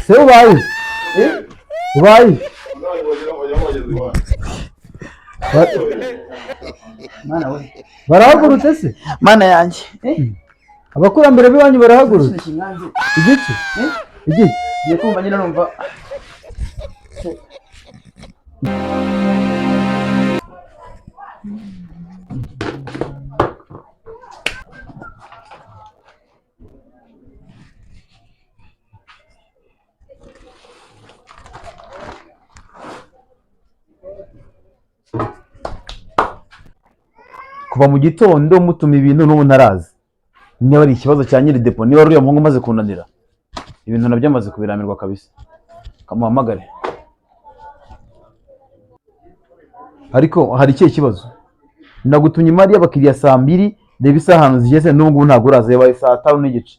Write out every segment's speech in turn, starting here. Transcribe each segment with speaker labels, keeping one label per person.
Speaker 1: Se ubaye ubaye
Speaker 2: Mana we.
Speaker 1: Barahagurutse se?
Speaker 2: Mana yanjye.
Speaker 1: Abakurambere b'iwanyu barahagurutse?
Speaker 2: Kinganze.
Speaker 1: Igiki? Igiki?
Speaker 2: Ngiye kumva nyine numva.
Speaker 3: Kuva mu gitondo mutuma ibintu n'ubu ntarazi. Niba ari ikibazo cya nyiri depo, niba ari uriya muhungu umaze kunanira, ibintu nabyo amaze kubiramirwa kabisa. Kamuhamagare. Ariko hari ikihe kibazo? Nagutumye imari y'abakiriya saa mbiri, reba isaha ahantu zigeze n'ubu ngubu ntabwo uraza, yabaye saa tanu n'igice.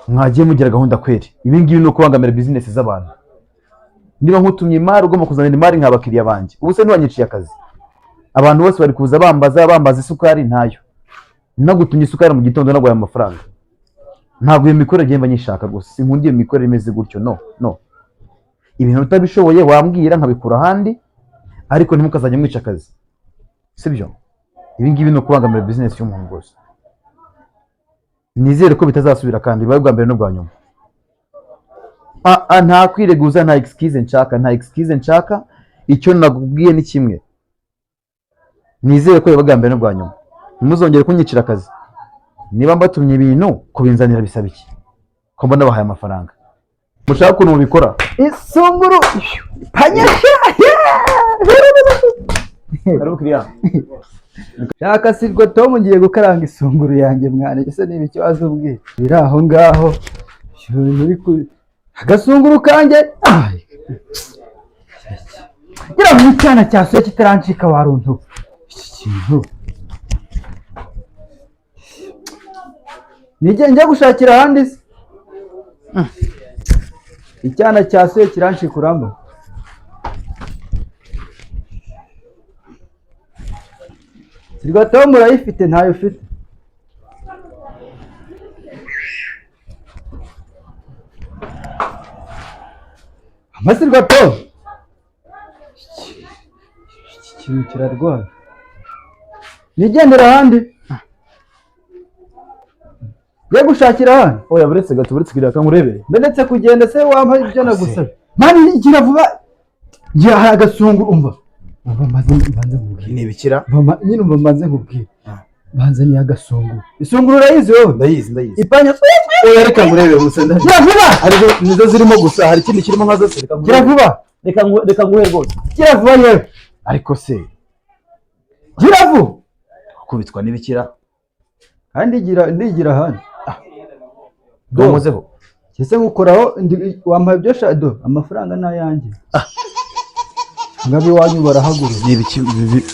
Speaker 3: Mwagiye mugira gahunda kweri. Ibi ngibi ni ukubangamira bizinesi z'abantu. Niba nkutumye imari ugomba kuzanira imari nk'abakiriya banjye. Ubu se ntiwanyiciye akazi? Abantu bose bari kuza bambaza bambaza isukari ntayo. Nagutumye isukari mu gitondo naguhaye amafaranga. Ntabwo iyo mikorere ngenda nyishaka rwose. Sinkunda iyo mikorere imeze gutyo, no no. Ibintu utabishoboye wambwira nkabikura ahandi, ariko ntimukazajya mwica akazi. Sibyo? Ibi ngibi ni ukubangamira bizinesi y'umuntu rwose. Nizere ko bitazasubira kandi bibaye ubwa mbere n'ubwa nyuma. Nta kwireguza, nta excuse nshaka, nta excuse nshaka. Icyo nakubwiye ni kimwe. Nizere ko biba bwa mbere n'ubwa nyuma. Ntimuzongere kunyicira akazi. Niba mbatumye ibintu kubinzanira bisaba iki? Ko mbona bahaye amafaranga. Mushaka ukuntu mubikora.
Speaker 1: Isunguru panyasha.
Speaker 3: Karibu kiriya.
Speaker 1: Shaka sirwa Tom, ngiye gukaranga isunguru yanjye mwana. Ese niba ikibazo ubwiye biri aho ngaho uri ku agasunguru kanjye. Ay. Gira ngo icyana cyasuye kitarancika waruntu iki kintu nijye njya gushakira ahandi se. Icyana cyasuye kirancika uramba. Sirwa Tom urayifite ntayo ufite. Amasirwa Tom. Iki kintu kirarwaye. Nigendera ahandi. Njye gushakira ahandi.
Speaker 3: Oya buretse gato, buretse kiriya kangurebere.
Speaker 1: Ndetse kugenda se wampa ibyo nagusabye. Mani gira vuba. Ngira hari agasunguru umva. Umva mbanze mbanze nkubwire.
Speaker 3: Ni ibikira.
Speaker 1: Mama nyine umva mbanze nkubwire. Banze ni agasunguru. Isunguru urayizi wowe?
Speaker 3: Ndayizi ndayizi.
Speaker 1: Ipanya.
Speaker 3: Oya reka ngurebere gusa ndayizi.
Speaker 1: Gira vuba.
Speaker 3: Ariko nizo zirimo gusa hari ikindi kirimo nka zose reka
Speaker 1: Gira
Speaker 3: ngurebere.
Speaker 1: vuba.
Speaker 3: Reka ngu reka nguhe rwose.
Speaker 1: Gira vuba yewe.
Speaker 3: Ariko se
Speaker 1: Gira vuba.
Speaker 3: kubitwa n'ibikira
Speaker 1: Kandi gira ndigira ahandi.
Speaker 3: domozeho.
Speaker 1: Ese nkukoraho wampaye ibyo shado amafaranga ni ayanjye. Ngabe iwanyu barahagurutse.
Speaker 3: Ni ibiki bibi.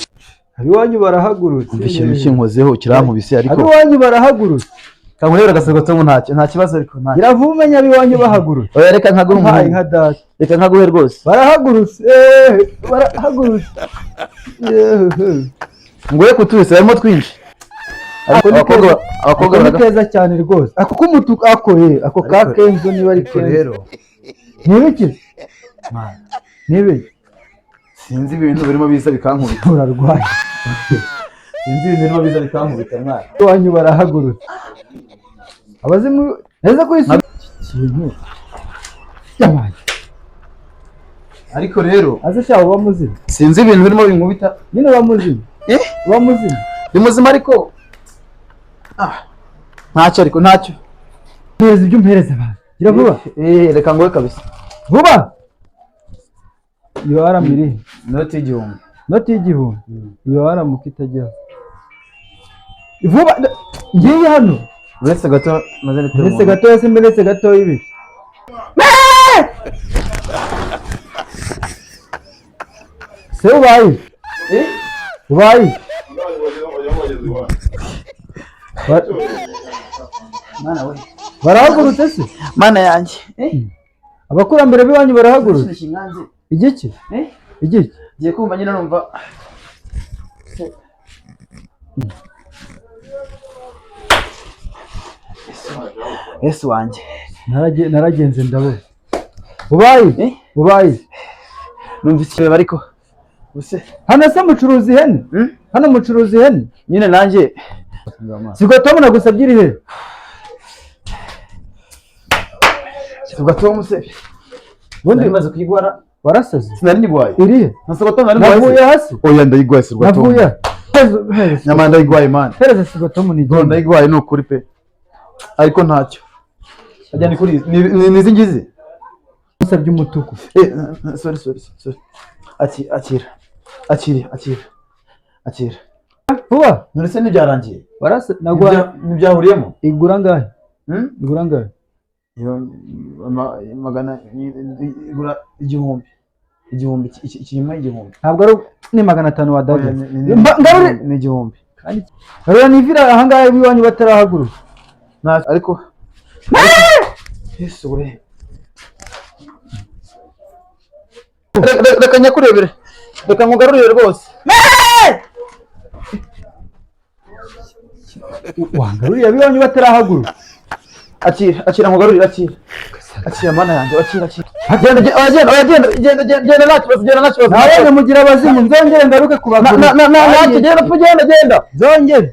Speaker 1: Abiwanyu barahagurutse.
Speaker 3: Umva ikintu kinkozeho kirankubise ariko.
Speaker 1: Abiwanyu barahagurutse.
Speaker 3: Kangurebere agasego Tom ntacyo nta kibazo ariko nta.
Speaker 1: Gira vuba umenya abiwanyu bahagurutse.
Speaker 3: Oya reka nkaguhe
Speaker 1: Mpaye
Speaker 3: umuhungu.
Speaker 1: nka data.
Speaker 3: Reka nkaguhe rwose.
Speaker 1: Barahagurutse. Barahagurutse.
Speaker 3: Nguhe kutubise harimo twinshi.
Speaker 1: Ako ni
Speaker 3: Abakobwa
Speaker 1: keza.
Speaker 3: abakobwa
Speaker 1: Ako ni
Speaker 3: baraga.
Speaker 1: keza cyane rwose. Ako k'umutuku ako ako ka
Speaker 3: Ariko-
Speaker 1: Kenzo niba ari
Speaker 3: Ariko
Speaker 1: Kenzo.
Speaker 3: rero
Speaker 1: Nibiki? Nibiki?
Speaker 3: sinzi ibintu birimo biza bikankubita.
Speaker 1: Urarwaye.
Speaker 3: Sinzi ibintu birimo biza bikankubita mwana.
Speaker 1: Iwanyu barahagurutse. Abazimu neza ko isu kintu. Yabaye.
Speaker 3: Ariko rero
Speaker 1: Aze sha uba muzima.
Speaker 3: sinzi ibintu birimo binkubita.
Speaker 1: Nyine uba muzima.
Speaker 3: Eh?
Speaker 1: Uba muzima.
Speaker 3: Ni muzima ariko ntacyo ariko ntacyo.
Speaker 1: Mpereza ibyo umpereza abantu. Gira vuba.
Speaker 3: Reka nguhe kabisa.
Speaker 1: Vuba. Iyo aramu iri.
Speaker 3: Inoti y'igihumbi.
Speaker 1: Inoti y'igihumbi. Iyo aramu itajyaho. Vuba. Ngiye hano.
Speaker 3: Uretse gato maze nitera
Speaker 1: Uretse
Speaker 3: umuntu.
Speaker 1: gatoya se mberetse gatoya ibi. Se ubaye? Ubaye?
Speaker 2: Mana we.
Speaker 1: Barahagurutse se?
Speaker 2: Mana yanjye.
Speaker 1: Abakurambere b'iwanyu barahagurutse?
Speaker 2: Kinganze.
Speaker 1: Igiki? Igiki?
Speaker 2: Ngiye kumva nyine numva. Yesu wanjye.
Speaker 1: Naragenze ndabona ubaye.
Speaker 2: Eh?
Speaker 1: Ubaye.
Speaker 2: Numva ikibeba ariko ubuse.
Speaker 1: Hano se mucuruza ihene?
Speaker 2: Hmm?
Speaker 1: Hano mucuruza ihene?
Speaker 2: Nyine nanjye.
Speaker 1: Siko Tom nagusabye iri he?
Speaker 3: Sorgatomu se?
Speaker 1: Ubundi
Speaker 2: maze kuyigwara.
Speaker 1: Warasaze.
Speaker 3: Sinari nyigwaye.
Speaker 1: Iri he?
Speaker 3: Na sorgatomu nari ngwaye.
Speaker 1: Navuye hasi.
Speaker 3: Oya, ndayigwaye sorgatomu.
Speaker 1: Navuye. Hereza.
Speaker 3: Nyamara ndayigwaye, man.
Speaker 1: Hereza Sorgatomu.
Speaker 3: Bro,
Speaker 1: Nigende.
Speaker 3: ndayigwaye ni ukuri pe, ariko ntacyo. Ajya ni kuri ni izi ngizi.
Speaker 1: Musabye umutuku.
Speaker 3: Eh, sorry, sorry, sorry. Akira, akira, akira, akira.
Speaker 1: Vuba.
Speaker 3: None se ntibyarangiye?
Speaker 1: Warasa nagwa.
Speaker 3: Ntibyahuriyemo.
Speaker 1: Igura angahe?
Speaker 3: Hmm?
Speaker 1: Igura angahe?
Speaker 3: Iyo, magana, igura 1000, 1000, ikirimo 1000.
Speaker 1: Ntabwo ari ni 500
Speaker 3: Oya,
Speaker 1: wadaga.
Speaker 3: Ngarure ni 1000.
Speaker 1: Ngarura nivira ahangaha iwanyu batarahaguruka.
Speaker 3: Nta ariko Yesu we. Reka nyakurebere, reka nkugarurire rwose.
Speaker 1: Wangaruriye abiwanyu batarahaguruka.
Speaker 3: Akira, akira, nkugarurire, akira, akira, mana yanjye, akira, akira. Genda, genda, oya, genda, oya, genda, genda, genda, genda, nta kibazo, genda, nta kibazo.
Speaker 1: Nabonye mugira abazimu, nzongere ngaruke
Speaker 3: Na
Speaker 1: kubagura.
Speaker 3: na na na ntacyo, genda, pfa, genda, genda.
Speaker 1: Nzongere.